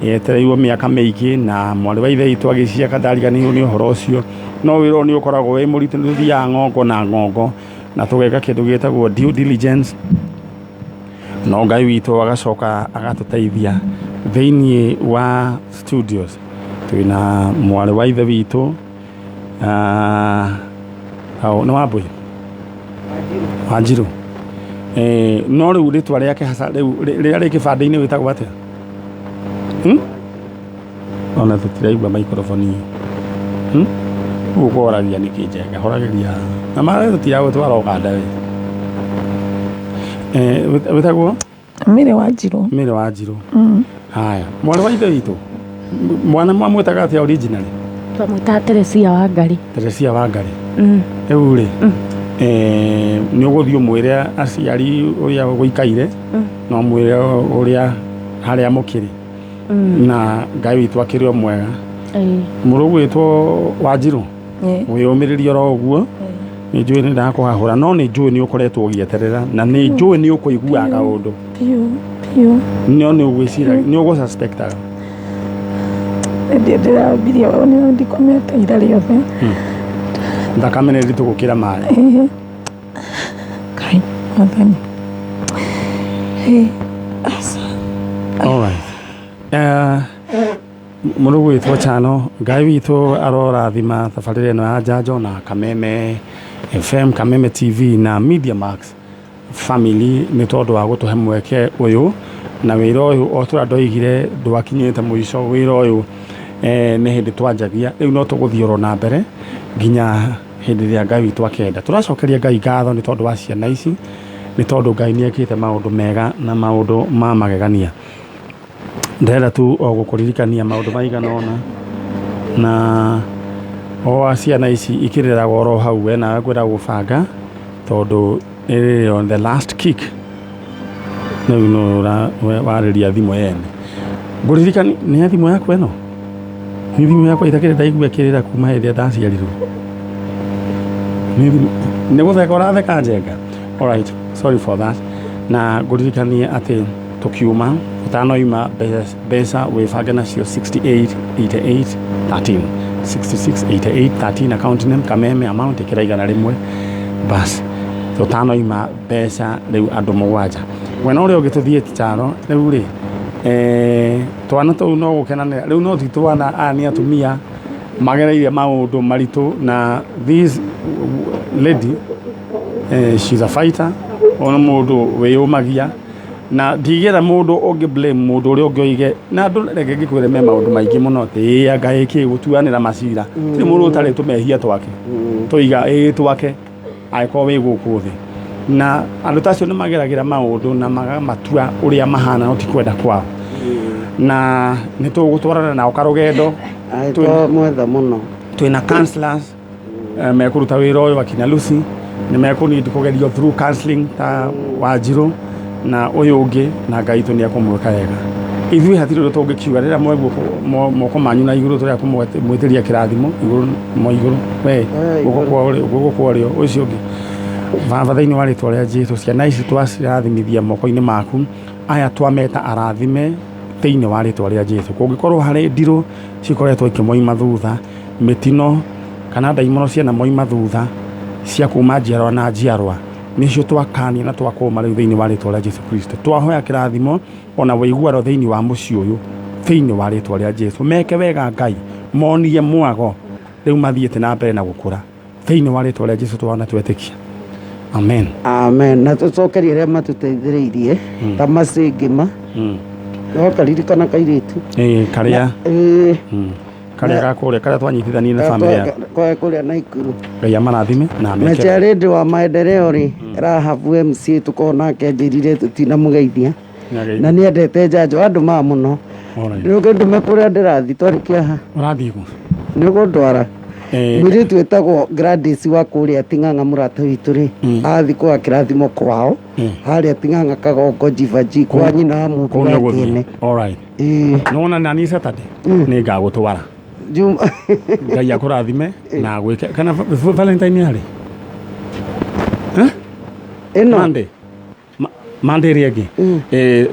yetereirwo mĩaka mĩingĩ na mwarĩ wa ithe witũ agĩciaka ndariganĩirwo nĩ ũhoro ũcio. No wĩra ũyũ nĩ ũkoragwo wĩ mũritũ, nĩ tũthiaga ng'ongo na ng'ongo na tũgeka kĩndũ gĩtagwo due diligence, no Ngai witũ agacoka agatũteithia. Thĩinĩ wa studios twĩna mwarĩ wa ithe witũ nĩ Wambũi Wanjirũ, no rĩu rĩtwa rĩake hasa rĩu rĩrĩa rĩ kĩbandĩ-inĩ wĩtagwo atĩa? Ona tũtiraigua maikoroboni ĩyo. Rĩu ũkũhoragia nĩkĩ Njenga? Horagĩria na maĩ tũtiragũtwara Ũganda we. Wĩtagwo? Mary Wanjirũ. Mary Wanjirũ. Haya, mwarĩ wa ithe witũ, mwana mwamwĩtaga atĩa originally? Twamwĩtaga Teresia Wangari. Teresia Wangari. Rĩu rĩ, nĩ ũgũthiĩ ũmwĩre aciari ũrĩa gũikaire, na ũmwĩre ũrĩa harĩa mũkĩrĩ. Na Ngai witũ akĩrĩ o mwega. Mũrũ ũgwĩtwo Wanjirũ, wĩyũmĩrĩrie oro ũguo. Nĩ njũĩ nĩ ndakũhahũra, no nĩ njũĩ nĩ ũkoretwo ũgĩeterera, na nĩ njũĩ nĩ ũkũiguaga kaũndũ. Biũ, biũ. No nĩ ũgwĩciragia, nĩ ũgũ-suspectaga. Ndĩ ndĩrambirie nĩ ndikomete ira rĩothe. Thakame nĩ nditũ gũkĩra maĩ. Ngai, Mwathani. Aca. All right. Mũndũ ũgwĩtwo Chano, Ngai witũ arorathima tabarĩra ĩno ya njanjo na Kameme FM, Kameme TV na Media Max family nĩ tondũ wa gũtũhe mweke ũyũ na wĩra ũyũ o ta ũrĩa ndoigire ndwakinyĩte mũico. Wĩra ũyũ nĩ hĩndĩ twanjagia, rĩu no tũgũthiĩ oro na mbere nginya hĩndĩ ĩrĩa Ngai witũ akenda. Tũracokeria Ngai ngatho nĩ tondũ wa ciana ici, nĩ tondũ Ngai nĩ ekĩte maũndũ mega na maũndũ ma magegania. Ndĩrenda tu o gũkũririkania maũndũ maigana ũna na o ciana ici ikĩrĩraga oro hau we nawe ngwenda gũbanga tondũ ĩrĩ on the last kick. Rĩu nũ warĩria thimũ yene. Ngũririkani nĩ thimũ yaku ĩno? Nĩ thimũ yakwa itakĩrĩ ndaigua ĩkĩrĩra kuma hĩndĩ ĩrĩa ndaciarirwo. Nĩ gũtheka ũratheka Njenga? Alright, sorry for that. Na ngũririkanie atĩ tũkiuma ũtanoima mbeca wĩbange nacio 68 88 13 66 88 13 account name Kameme amount ĩkĩra 100 bas tũtanoima mbeca rĩu andũ mũgwanja. Mwena ũrĩa ũngĩ tũthiĩ Charo rĩu rĩ, twana tũu no gũkenanĩra rĩu no ti twana, aya nĩ atumia magereire maũndũ maritũ na this lady, she's a fighter, ona mũndũ wĩyũmagia Na ndigĩra mũndũ ũngĩ blame mũndũ ũrĩa ũngĩ oige na andũ reke ngĩkwĩre me maũndũ maingĩ mũno atĩ ĩĩ anga ĩkĩ gũtuanĩra macira tirĩ mũndũ ũtarĩ tũmehia twake tũiga ĩĩ twake angĩkorwo wĩ gũkũ thĩ na andũ ta acio nĩ mageragĩra maũndũ na magamatua ũrĩa mahana no ti kwenda kwao na nĩ tũgũtwarana nao karũgendo. Twamwetha mũno. Twĩna counselors mekũruta wĩra ũyũ akina Lucy nĩ mekũneed kũgerio through counseling ta Wanjirũ na ũyũ ũngĩ na Ngai witũ nĩ ekũmwĩka wega. Ithuĩ hatirĩ ũndũ tũngĩkiuga rĩrĩa mwaigua moko manyu na igũrũ tũrĩa kũmwĩtĩria kĩrathimo igũrũ mo igũrũ we guoko kwa ũrĩo guoko kwa ũrĩo ũcio ũngĩ. Baba, thĩinĩ wa rĩtwa rĩa Jesu, ciana ici twacirathimithia moko-inĩ maku, aya twameta arathime thĩinĩ wa rĩtwa rĩa Jesu. Kũngĩkorwo harĩ ndirũ cikoretwo ikĩmoima thutha, mĩtino kana ndaimono ciana moima thutha cia kuma njiarwa na njiarwa, nĩcio twakania na twakũma rĩu thĩinĩ wa rĩtwa rĩa Jesu Kristo. Twahoya kĩrathimo ona wĩiguano thĩinĩ wa mũciĩ ũyũ thĩinĩ wa rĩtwa rĩa Jesu. Meke wega Ngai, monie mwago rĩu mathiĩte na mbere na gũkũra thĩinĩ wa rĩtwa rĩa Jesu twana twetĩkia. Amen. Amen. Na tũcokerie arĩa matũteithĩrĩirie ta macĩngĩma no karirikana kairĩtu. Ĩĩ, karĩa ĩĩ. Karĩa ga kũrĩa karĩa twanyitithanirie na family ya kwa kũrĩa Naikuru. Ngai amarathime na na ameke. chairlady wa maendeleo rĩ, Rahabu MC tũkorwo nake njĩrire tũtinamũgeithia na nĩ endete njanjo andũ maa mũno. Alright. Nĩ ũkĩndũme kũrĩa ndĩrathiĩ twarĩkia haha. Ũrathiĩ kũ? Nĩ ũkũndwara. Eh. Mũirĩtu wĩtagwo Gladys wa kũrĩa Ting'ang'a mũrata witũ rĩ, athiĩ kwa kĩrathimo kwao harĩa Ting'ang'a Kagongo Jivaji kwa nyina wa mũndũ Kũu nĩ wa ũgũthiĩ. kĩene. Alright. Ĩĩ. Nĩwona nani Saturday nĩ ngagũtwara. Juma. Ngai akũrathime na agwĩke. Kana Valentine yarĩ? Ĩno. Monday. Monday ĩrĩa ĩngĩ.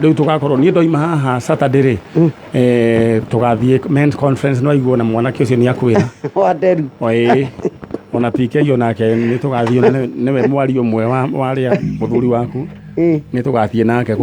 Rĩu tũgakorwo niĩ ndoima haha Saturday rĩ, tũgathiĩ men's conference no aiguo na mwanake ũcio nĩ akwĩra. Wa Nderu. Ĩĩ. Ona PK onake nĩ tũgathiĩ ona nĩwe mwaria ũmwe wa arĩa mũthuri waku. Nĩ tũgathiĩ nake kũu.